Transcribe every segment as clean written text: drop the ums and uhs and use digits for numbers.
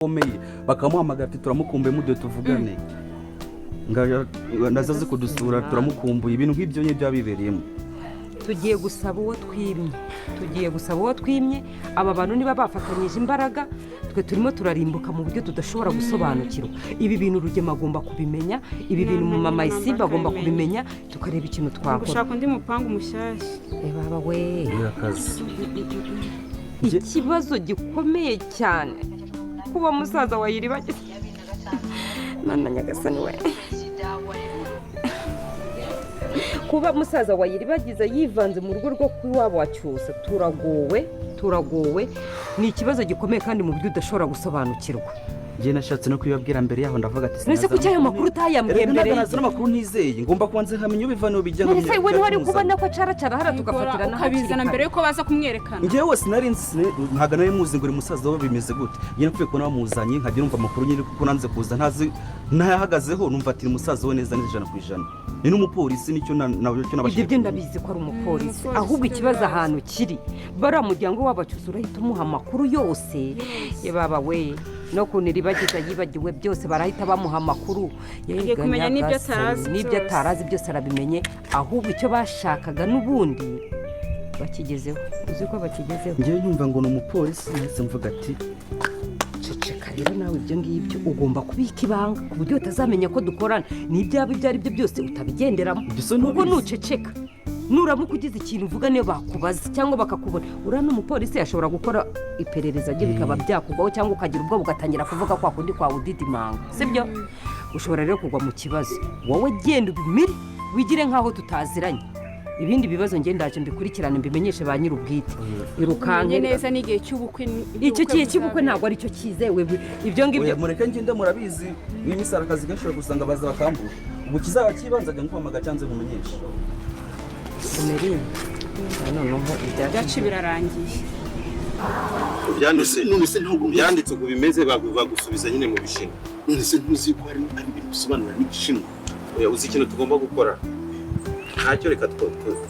Ukomeye bakamuhamagara ati: "Turamukumbuye, muduhe tuvugane." Naza azi kudusura, turamukumbuye. Ibintu nk'ibyo nyine byaba bibereyemo. Tugiye gusaba uwo twimye, tugiye gusaba uwo twimye. Aba bantu niba bafatanyije imbaraga, twe turimo turarimbuka mu buryo tudashobora gusobanukirwa. Ibi bintu Rugema agomba kubimenya, ibi bintu mama Isimba agomba kubimenya, tukareba ikintu twakora. Gushaka undi mupangu mushyashya. Baba we! Akazi. Ikibazo gikomeye cyane kuba musaza wa Iribagiza, Mana nyagasani we, kuba musaza wa Iribagiza yivanze mu rugo rwo iwabo wa Cyusa, turagowe, turagowe. Ni ikibazo gikomeye kandi mu buryo udashobora gusobanukirwa. Njye nashatse no kubibabwira mbere yaho, ndavuga ati: Nese kuki ayo makuru utayambwiye Erega mbere? ntabwo nazi n'amakuru ntizeye, ngomba kubanza nkamenya iyo biva n'iyo bijya. None se Nkamenya we ntiwari icyamuzanye. kubona ko acaracara hariya, tugafatira na hakiri ukabizana kare? Mbere yuko baza kumwerekana. Njyewe sinari nzi, ntabwo nari muzi ngo uri musaza we bimeze gute. Njye napfuye kubona bamuzanye, nkajya numva amakuru nyine, kuko nanze kuza ntazi ntayahagazeho. Numva ati: "Ni musaza we neza neza 100%, ni n'umupolisi." Nicyo nacyo nabashije Ibyo byo kumenya. Ndabizi ko ari umupolisi. Umupolisi Ahubwo byo ikibazo birazi. ahantu kiri, bariya muryango w'Abacyusa urahita umuha amakuru yose. Ye baba we, no kuntu Iribagiza yibagiwe byose, barahita bamuha amakuru. Agiye kumenya n'ibyo Nyagasani, atarazi n'ibyo byose. atarazi byose arabimenye. Ahubwo icyo bashakaga n'ubundi bakigezeho, uzi ko bakigezeho. Njyewe nyumva ngo ni umupolisi, nahise mvuga ati: Ceceka rero nawe. Ibyo ngibyo ugomba kubika ibanga ku buryo utazamenya ko dukorana n'ibyaba ibyo ari byo byose utabigenderamo. Ibyo se Kuko ntubizi? nuceceka, nuramuka ugize ikintu uvuga, niyo bakubaza cyangwa bakakubona, uriya n'umupolisi yashobora gukora iperereza rye bikaba byakugwaho, cyangwa ukagira ubwoba ugatangira kuvuga kwa kundi kwawe udidimanga, sibyo? Ushobora rero kugwa mu kibazo. Wowe genda ubimire, wigire nk'aho tutaziranye. Ibindi bibazo ngenda ndaje mbikurikirane, mbimenyeshe ba nyir'ubwite. Irukanke. Umenye neza n'igihe cy'ubukwe. Icyo gihe cy'ubukwe ntabwo aricyo cyizewe, ibyo ngibyo. Oya, mureke ngende, murabizi iyi minsi hari akazi kenshi, gusanga baza bakambura. Ubu kizaba kibanza ajya nkuhamagara cyangwa nkumenyeshe. Emeline, noneho ibyacu Ibyacu birarangiye. Byanditse. None se ntabwo Byanditse uko bimeze, bagusubiza nyine mu Bishinwa. None se ntuzi ko hari ari ibintu bisobanura n'Igishinwa? Oya, uzi ikintu tugomba gukora? Ntacyo, reka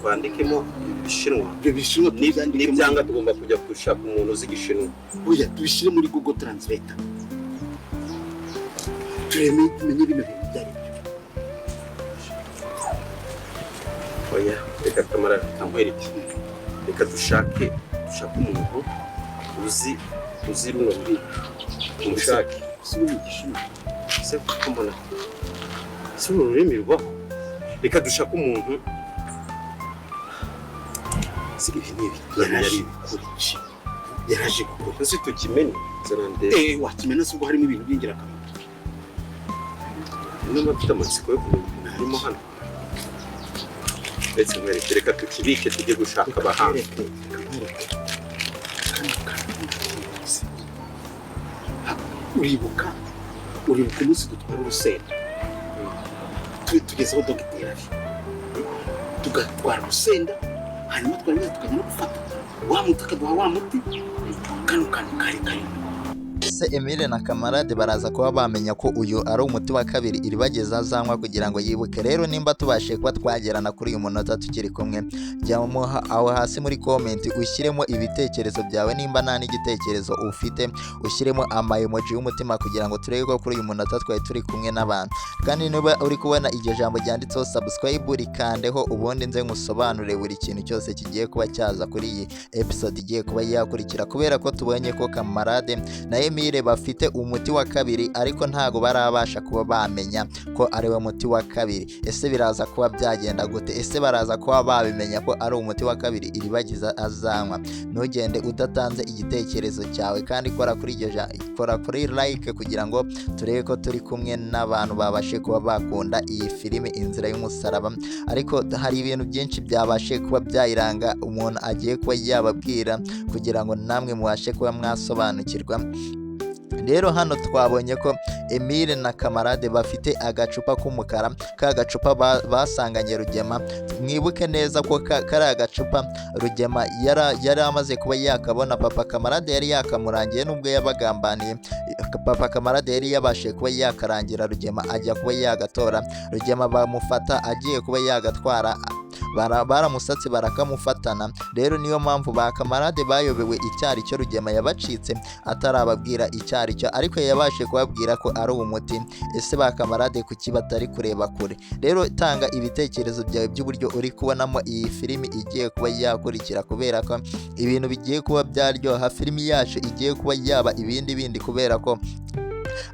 twandikemo Ibishinwa. Ibyo Bishinwa tubyandikemo. Nibyanga tugomba kujya gushaka umuntu uzi Igishinwa. Oya, tubishyire muri Google Translator, tureme tumenye bino bintu ibyo ari byo. Oya, reka kamara kankwereke. Reka dushake umuntu uzi runo rurimi, tumushake. Si ubu ni Igishinwa? Se kuko mbona si uru rurimi rubaho? Reka dushake umuntu. Si ibi ni ibi? Yari Yaraje ibi. gukora iki? Yaraje gukora Uzi tukimenye zana ndebe. Wakimena se ubwo harimo ibintu by'ingirakamaro? Niba mfite amatsiko yo kumenya ibintu harimo hano, ndetse nkwereke. Reka tukibike, tujye gushaka abahanga. Reka nkwereke kano kantu ntakizi. Uribuka umunsi dutwara urusenda, tugezeho dogiteri ari, tugatwara urusenda, hanyuma twarangiza tukajya no gufata wa muti, akaduha wa muti, kano kantu kari karimo? Ese Emile na Kamarade baraza kuba bamenya ko uyu ari umuti wa kabiri Iribageza azanywa kugira ngo yibuke? Rero nimba tubashije kuba twagerana kuri uyu munota tukiri kumwe, jya aho hasi muri comment ushyiremo ibitekerezo byawe. Nimba nta n'igitekerezo ufite, ushyiremo ama emoji y'umutima kugira ngo turebe ko kuri uyu munota twari turi kumwe n'abantu. Kandi niba uri kubona iryo jambo ryanditseho subscribe, rikandeho, ubundi nze nkusobanurire buri kintu cyose kigiye kuba cyaza kuri iyi episode igiye kuba yakurikira, kubera ko tubonye ko Kamarade na Emile bafite umuti wa kabiri, ariko ntago barabasha kuba bamenya ko ari we muti wa kabiri. Ese biraza kuba byagenda gute? Ese baraza kuba babimenya ko ari umuti wa kabiri Iribagiza azanywa? Ntugende udatanze igitekerezo cyawe, kandi kora kuri like kugira ngo turebe ko turi kumwe n'abantu babashe kuba bakunda iyi filime Inzira y'Umusaraba. Ariko hari ibintu byinshi byabashe kuba byayiranga umuntu agiye kuba yababwira kugira ngo namwe mubashe kuba mwasobanukirwa. Rero hano twabonye ko Emile na Kamarade bafite agacupa k'umukara, ka gacupa basanganye Rugema. Mwibuke neza ko kari agacupa Rugema yari amaze kuba yakabona. Papa Kamarade yari yakamurangiye, nubwo yabagambaniye. Papa Kamarade yari yabashije kuba yakarangira Rugema, ajya kuba yagatora. Rugema bamufata agiye kuba yagatwara. Baramusatse barakamufatana. Rero niyo mpamvu ba kamarade bayobewe icyari cyo Rugema yabacitse atarababwira icyari cyo, ariko yabashe kubabwira ko ari umuti. Ese ba kamarade kuki batari kureba kure? Rero tanga ibitekerezo byawe by'uburyo uri kubonamo iyi filimi igiye kuba yakurikira, kubera ko ibintu bigiye kuba byaryoha. Filimi yacu igiye kuba yaba ibindi bindi, kubera ko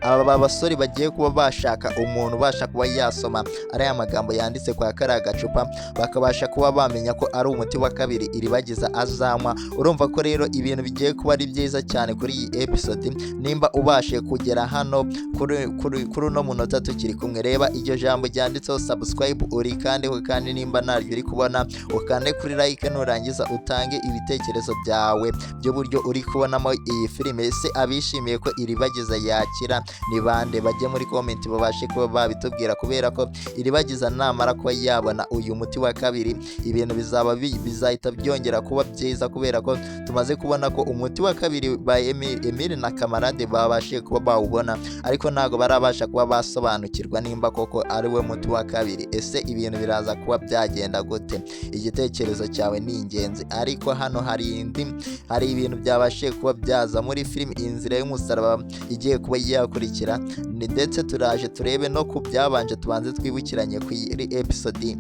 aba basore bagiye kuba bashaka umuntu ubasha kuba yasoma ariya magambo yanditse kwa kariya gacupa, bakabasha kuba bamenya ko ari umuti wa kabiri Iribagiza azanywa. Urumva ko rero ibintu bigiye kuba ari byiza cyane kuri iyi episode. Nimba ubashe kugera hano kuri uno munota tukiri kumwe, reba iryo jambo ryanditseho subscribe urikandeho, kandi nimba ntaryo uri kubona ukande kuri like, nurangiza utange ibitekerezo byawe by'uburyo uri kubonamo iyi filime. Ese abishimiye ko Iribagiza yakira ni bande? Bajye muri comment babashe kuba babitubwira, kubera ko Iribagiza namara kuba yabona uyu muti wa kabiri, ibintu bizaba bizahita byongera kuba byiza, kubera ko tumaze kubona ko umuti wa kabiri ba Emile na kamarade babashije kuba bawubona, ariko ntabwo barabasha kuba basobanukirwa nimba koko ari we muti wa kabiri. Ese ibintu biraza kuba byagenda gute? Igitekerezo cyawe ni ingenzi. Ariko hano hari indi, hari ibintu byabashije kuba byaza muri filimi Inzira y'Umusaraba igiye kuba yakurikira. Ndetse turaje turebe no ku byabanje, tubanze twibukiranye kuri episode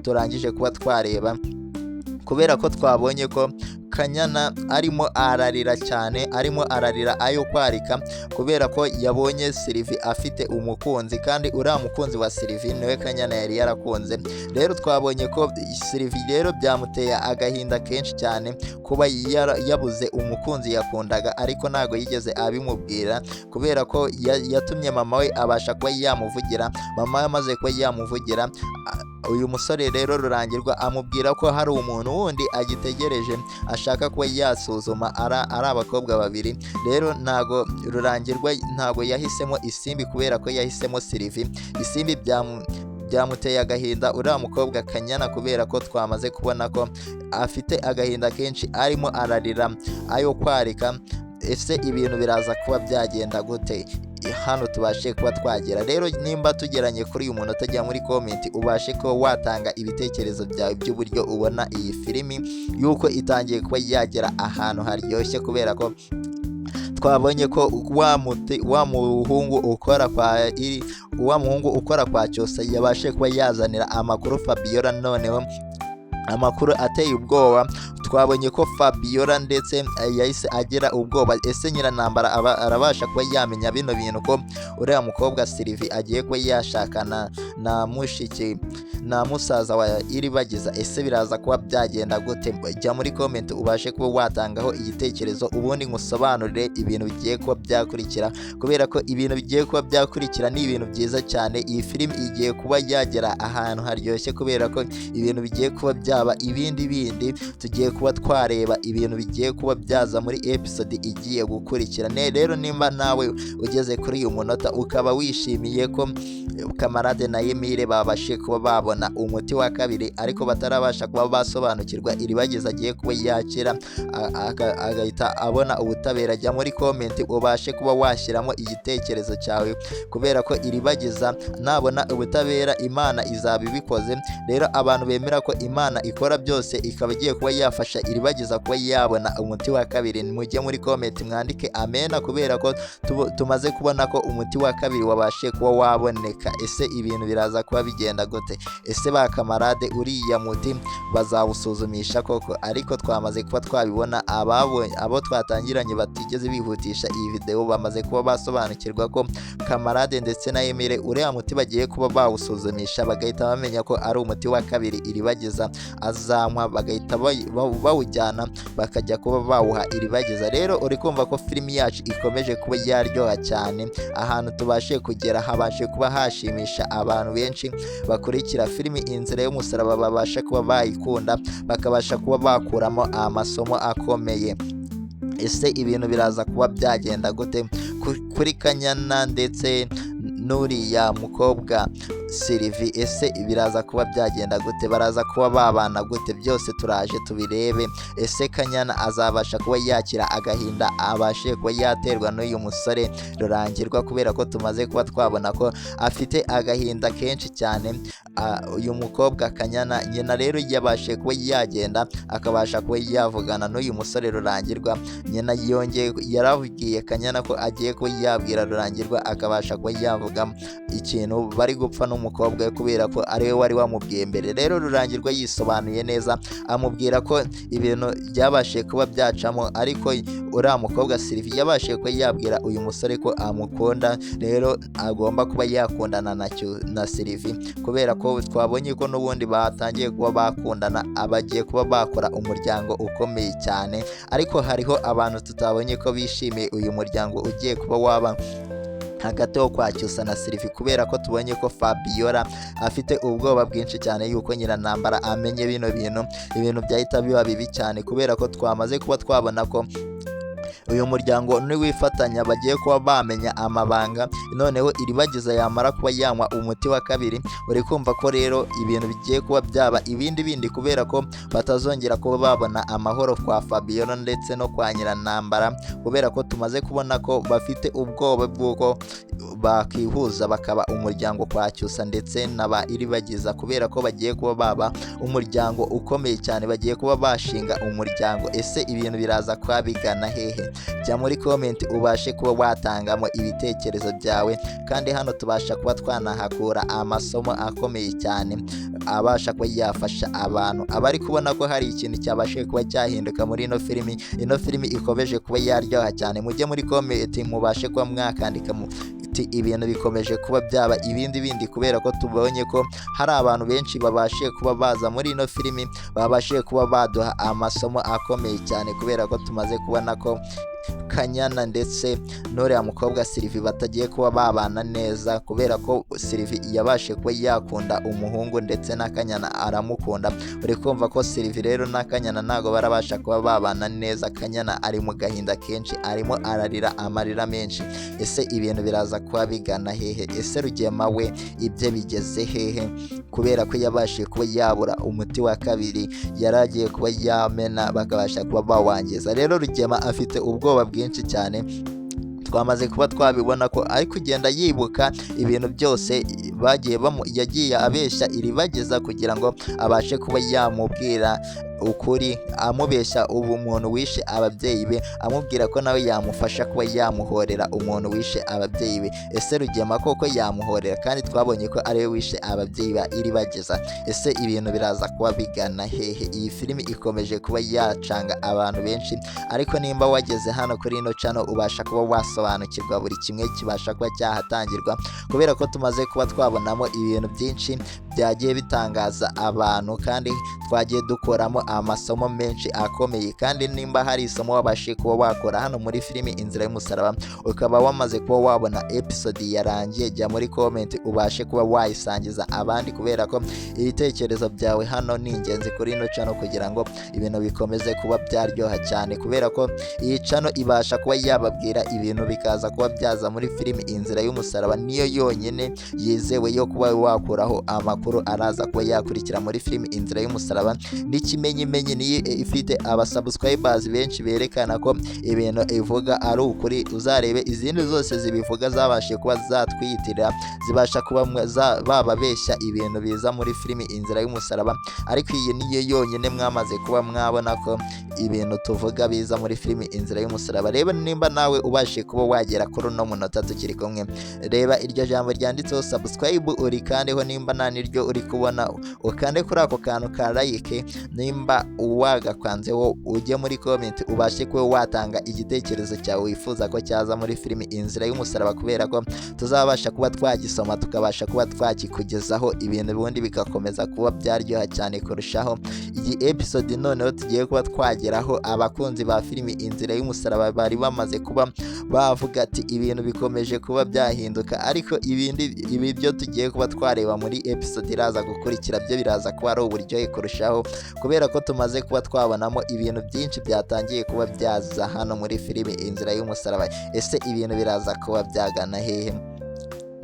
turangije kuba twareba, kubera ko twabonye ko Kanyana arimo ararira cyane, arimo ararira ayo kwarika, kubera ko yabonye Sylvie afite umukunzi, kandi uriya mukunzi wa Sylvie niwe Kanyana yari yarakunze. Rero twabonye ko Sylvie rero byamuteye agahinda kenshi cyane kuba yabuze umukunzi yakundaga, ariko ntabwo yigeze abimubwira, kubera ko yatumye mama we abasha kuba yamuvugira. Mama we amaze kuba yamuvugira, uyu musore rero Rurangirwa amubwira ko hari umuntu wundi agitegereje ashaka kuba yasuzuma, ari abakobwa babiri. Rero ntago Rurangirwa ntago yahisemo Isimbi, kubera ko yahisemo Sylvie. Isimbi byamuteye agahinda uriya mukobwa Kanyana, kubera ko twamaze kubona ko afite agahinda kenshi, arimo ararira ayo kwarika. Ese ibintu biraza kuba byagenda gute hano tubashe kuba twagera? Rero nimba tugeranye kuri uyu muntu utajya muri comment, ubashe kuba watanga ibitekerezo byawe by'uburyo ubona iyi filimi yuko itangiye kuba yagera ahantu haryoshye, kubera ko twabonye ko wa muhungu ukora kwa iri, wa muhungu ukora kwa Cyusa yabashe kuba yazanira amakuru Fabiola, noneho amakuru ateye ubwoba. Twabonye ko Fabiola ndetse yahise agira ubwoba. Ese Nyiranambara arabasha kuba yamenya bino bintu, ko uriya mukobwa Sylvie agiye kuba yashakana na mushiki na musaza wa Iribagiza? Ese biraza kuba byagenda gute? Jya muri comment ubashe kuba watangaho igitekerezo, ubundi nkusobanurire ibintu bigiye kuba byakurikira, kubera ko ibintu bigiye kuba byakurikira ni ibintu byiza cyane. Iyi filimi igiye kuba yagera ahantu haryoshye, kubera ko ibintu bigiye kuba byaba ibindi bindi. Tugiye kuba twareba ibintu bigiye kuba byaza muri episode igiye gukurikira. Rero nimba nawe ugeze kuri uyu munota ukaba wishimiye ko Kamarade na Emile babashe kuba babona umuti wa kabiri, ariko batarabasha kuba basobanukirwa Iribagiza agiye kuba yakira agahita abona ubutabera, jya muri comment ubashe kuba washyiramo igitekerezo cyawe, kubera ko Iribagiza nabona ubutabera Imana izaba ibikoze. Rero abantu bemera ko Imana ikora byose ikaba igiye kuba yafasha Iribagiza kuba yabona umuti wa kabiri, mujye muri comment mwandike amena, kubera ko tumaze kubona ko umuti wa kabiri wabashe kuba waboneka. Ese ibintu biraza kuba bigenda gute? Ese ba kamarade uriya muti bazawusuzumisha koko? Ariko twamaze kuba twabibona, abo twatangiranye batigeze bihutisha iyi video bamaze kuba basobanukirwa ko Kamarade ndetse na Emile uriya muti bagiye kuba bawusuzumisha, bagahita bamenya ko ari umuti wa kabiri Iribagiza azanywa, bagahita bawujyana bakajya kuba bawuha Iribagiza. Rero uri kumva ko filimi yacu ikomeje kuba yaryoha cyane. Ahantu tubashe kugera habashe kuba hashimisha abantu benshi bakurikira filimi Inzira y'Umusaraba, babasha kuba bayikunda, bakabasha kuba bakuramo amasomo akomeye. Ese ibintu biraza kuba byagenda gute kuri Kanyana ndetse n'uriya mukobwa? Sylvie. Ese biraza kuba byagenda gute? Baraza kuba babana gute? Byose turaje tubirebe. Ese Kanyana azabasha kuba yakira agahinda abashe kuba yaterwa n'uyu musore Rurangirwa? Kubera ko tumaze kuba twabona ko afite agahinda kenshi cyane. Uyu mukobwa Kanyana, nyina rero yabashe kuba yagenda akabasha kuba yavugana n'uyu musore Rurangirwa. Nyina yongeye yarabwiye Kanyana ko agiye kuba yabwira Rurangirwa akabasha kuba yavuga ikintu bari gupfa n'umukobwa we, kubera ko ariwe wari wamubwiye mbere. Rero Rurangirwa yisobanuye neza, amubwira ko ibintu byabashije kuba byacamo, ariko uriya mukobwa Sylvie yabashije kuba yabwira uyu musore ko amukunda. Rero agomba kuba yakundana na Sylvie, kubera ko twabonye ko n'ubundi batangiye kuba bakundana, abagiye kuba bakora umuryango ukomeye cyane. Ariko hariho abantu tutabonye ko bishimiye uyu muryango ugiye kuba waba hagati ho kwa Cyusa na Sylvie, kubera ko tubonye ko Fabiola afite ubwoba bwinshi cyane yuko Nyirantambara amenye bino bintu, ibintu byahita biba bibi cyane, kubera ko twamaze kuba twabona ko uyu muryango niwifatanya bagiye kuba bamenya amabanga. Noneho Iribagiza yamara kuba yanywa umuti wa kabiri, uri kumva ko rero ibintu bigiye kuba byaba ibindi bindi, kubera ko batazongera kuba babona amahoro kwa Fabiola ndetse no kwa Nyirantambara, kubera ko tumaze kubona ko bafite ubwoba bw'uko bakihuza bakaba umuryango kwa Cyusa ndetse na ba Iribagiza, kubera ko bagiye kuba baba umuryango ukomeye cyane, bagiye kuba bashinga umuryango. Ese ibintu biraza kuba bigana hehe? Jya muri comment ubashe kuba watangamo ibitekerezo byawe, kandi hano tubasha kuba twanahakura amasomo akomeye cyane abasha kuba yafasha abantu abari kubona ko hari ikintu cyabashije kuba cyahinduka muri ino filimi. Ino filimi ikomeje kuba yaryoha cyane. Mujye muri comment mubashe kuba mwakandika ibintu bikomeje kuba byaba ibindi bindi, kubera ko tubonye ko hari abantu benshi babashije kuba baza muri ino filimi, babashije kuba baduha amasomo akomeye cyane, kubera ko tumaze kubona ko Kanyana ndetse n'uriya mukobwa Sylvie batagiye kuba babana neza, kubera ko Sylvie yabashe kuba yakunda umuhungu ndetse na Kanyana aramukunda. Uri kumva ko Sylvie rero na Kanyana ntabwo barabasha kuba babana neza. Kanyana ari mu gahinda kenshi, arimo ararira amarira menshi. Ese ibintu biraza kuba bigana hehe? Ese Rugema we ibye bigeze hehe? Kubera ko yabashije kuba yabura umuti wa kabiri yari agiye kuba yamena bakabasha kuba bawangiza. Rero Rugema afite ubwoba bwinshi cyane, twamaze kuba twabibona ko ari kugenda yibuka ibintu byose bagiye yagiye abeshya Iribagiza kugira ngo abashe kuba yamubwira ukuri, amubeshya ubu umuntu wishe ababyeyi be, amubwira ko nawe yamufasha kuba yamuhorera umuntu wishe ababyeyi be. Ese Rugema koko yamuhorera? Kandi twabonye ko ariwe wishe ababyeyi ba Iribagiza. Ese ibintu biraza kuba bigana hehe? Iyi filimi ikomeje kuba yacanga abantu benshi, ariko nimba wageze hano kuri ino channel ubasha kuba wasobanukirwa buri kimwe kibasha kuba cyahatangirwa, kubera ko tumaze kuba twabonamo ibintu byinshi byagiye bitangaza abantu, kandi twagiye dukoramo amasomo menshi akomeye. Kandi nimba hari isomo wabashije kuba wakora hano muri filimi Inzira y'Umusaraba, ukaba wamaze kuba wabona episode yarangiye, jya muri comment ubashe kuba wayisangiza abandi, kubera ko ibitekerezo byawe hano ni ingenzi kuri ino channel kugira ngo ibintu bikomeze kuba byaryoha cyane, kubera ko iyi channel ibasha kuba yababwira ibintu bikaza kuba byaza muri filimi Inzira y'Umusaraba. Niyo yonyine yizewe yo kuba wakuraho amakuru araza kuba yakurikira muri filimi Inzira y'Umusaraba. N'ikimenyimenyi niyo ifite abasubscribers benshi berekana ko ibintu ivuga ari ukuri. Uzarebe izindi zose zibivuga zabashije kuba zatwiyitirira, zibasha kuba bababeshya ibintu biza muri filimi Inzira y'Umusaraba, ariko iyi niyo yonyine mwamaze kuba mwabona ko ibintu tuvuga biza muri filimi Inzira y'Umusaraba. Reba nimba nawe ubashije kuba wagera kuri uno munota tukiri kumwe, reba iryo jambo ryanditseho subscribe urikandeho, nimba nta niryo uri kubona ukande kuri ako kantu ka like. Nimba wagakwanzeho ujye muri comment ubashe kuba watanga igitekerezo cyawe wifuza ko cyaza muri filimi Inzira y'Umusaraba, kubera ko tuzabasha kuba twagisoma tukabasha kuba twakikugezaho, ibintu ubundi bigakomeza kuba byaryoha cyane kurushaho. Iyi episode noneho tugiye kuba twageraho, abakunzi ba filimi Inzira y'Umusaraba bari bamaze kuba bavuga ati ibintu bikomeje kuba byahinduka, ariko ibindi ibi byo tugiye kuba twareba muri episode iraza gukurikira byo biraza kuba ari uburyohe kurushaho, kubera ko tumaze kuba twabonamo ibintu byinshi byatangiye kuba byaza hano muri filimi Inzira y'Umusaraba. Ese ibintu biraza kuba byagana hehe?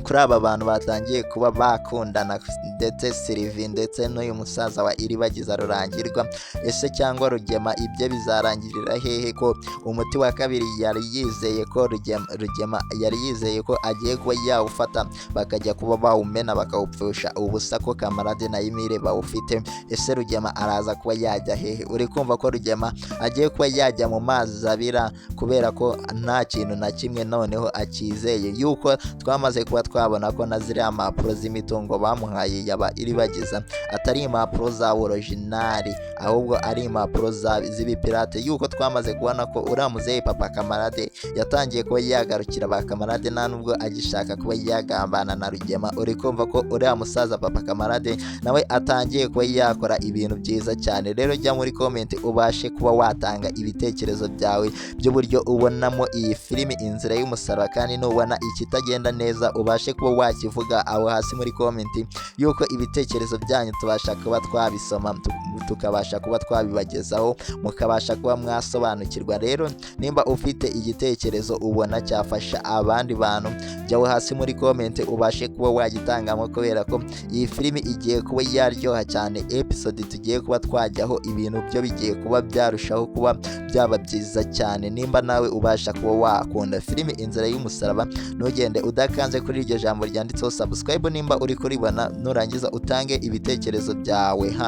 Kuri aba bantu batangiye kuba bakundana, ndetse Sylvie ndetse n'uyu musaza wa Iribagiza Rurangirwa. Ese cyangwa Rugema ibyo bizarangirira hehe, ko umuti wa kabiri yari yizeye ko Rugema yari yizeye ko agiye kuba yawufata, bakajya kuba bawumena bakawupfusha ubusa, ko Kamarade na Emile bawufite? Ese Rugema araza kuba yajya hehe? Uri kumva ko Rugema agiye kuba yajya mu mazi abira, kubera ko nta kintu na kimwe noneho akizeye, yuko twamaze kuba twabona ko na ziriya mpapuro z'imitungo bamuhaye yaba Iribagiza atari impapuro za original, ahubwo ari impapuro z'ibipirate, yuko twamaze kubona ko uriya muzehe papa Kamarade yatangiye kuba yagarukira ba Kamarade, nta nubwo agishaka kuba yagambana na Rugema. Uri kumva ko uriya musaza papa Kamarade nawe atangiye kuba yakora ibintu byiza cyane. Rero jya muri comment ubashe kuba watanga ibitekerezo byawe by'uburyo ubonamo iyi filimi Inzira y'Umusaraba, kandi nubona ikitagenda neza ubashe kuba wakivuga aho hasi muri comment, yuko ibitekerezo byanyu tubasha kuba twabisoma, tukabasha kuba twabibagezaho, mukabasha kuba mwasobanukirwa. Rero nimba ufite igitekerezo ubona cyafasha abandi bantu, jya hasi muri comment ubashe kuba wagitangamo, kubera ko iyi filimi igiye kuba yaryoha cyane. Episode tugiye kuba twajyaho, ibintu byo bigiye kuba byarushaho kuba byaba byiza cyane. Nimba nawe ubasha kuba wakunda filimi Inzira y'Umusaraba, ntugende udakanze kuri iryo jambo ryanditseho subscribe nimba uri kuribona. Nurangiza utange ibitekerezo byawe hano.